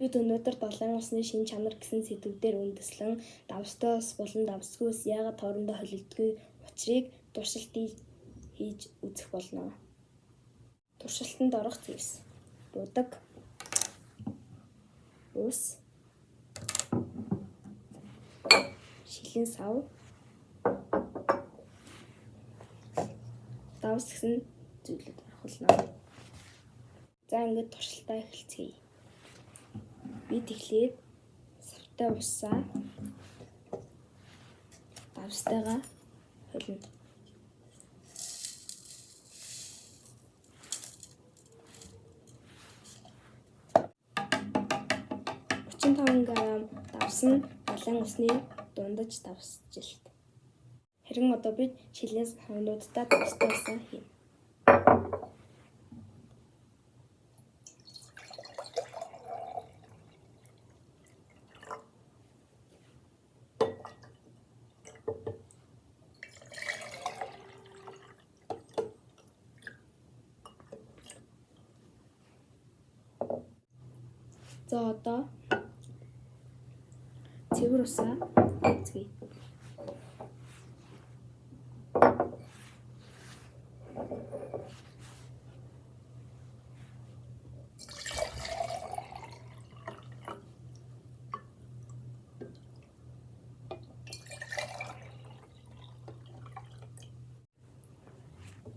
Бид өнөөдөр долоон усны шинж чанар гэсэн сэдэв дээр үндэслэн давстай ус болон давсгүй ус яагаад хоорондоо холилддоггүй учрыг туршилт хийж үзэх болно. Туршилтанд орох зүйлс: будаг, ус, шилэн сав, давс гэсэн зүйлүүд орох болно. За, ингээд туршилтаа эхэлцгээе. Бид эхлээд савтай усаа давстайгаа холино. 35 г давс нь далайн усны дундаж давсжилт. Харин одоо бид шилэн савнууддаа давстай усаа хийнэ. За, одоо цэвэр усаа үзье.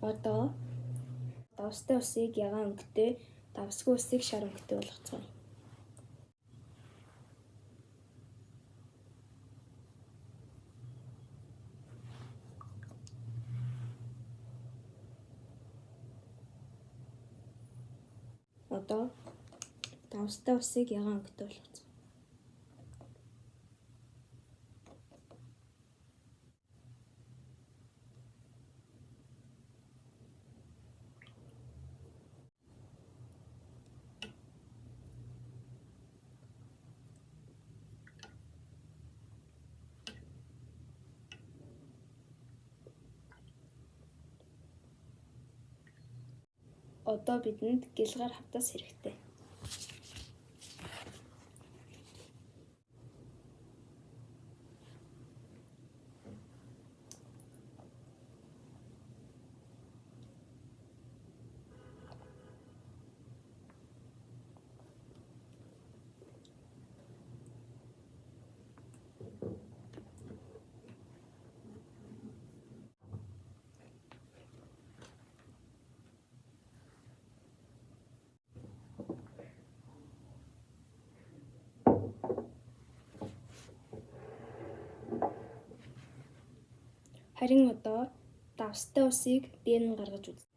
Одоо давстай усыг ягаан өнгөтэй, давсгүй усыг шар өнгөтэй болгоцгооё. Одоо давстай усыг ягаан өнгөтэй болгоцгооё. Одоо бидэнд гялгар хавтас хэрэгтэй. Харин одоо давстай усыг дээр нь гаргаж үзье.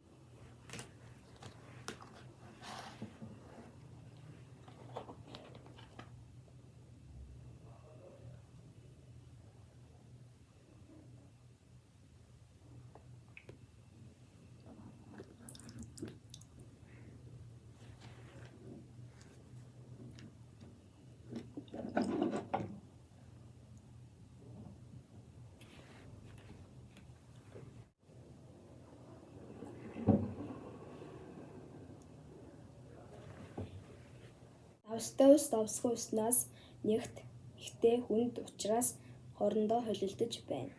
Давстай ус давсгүй уснаас нягт ихтэй хүнд учраас хоорондоо холилдож байна.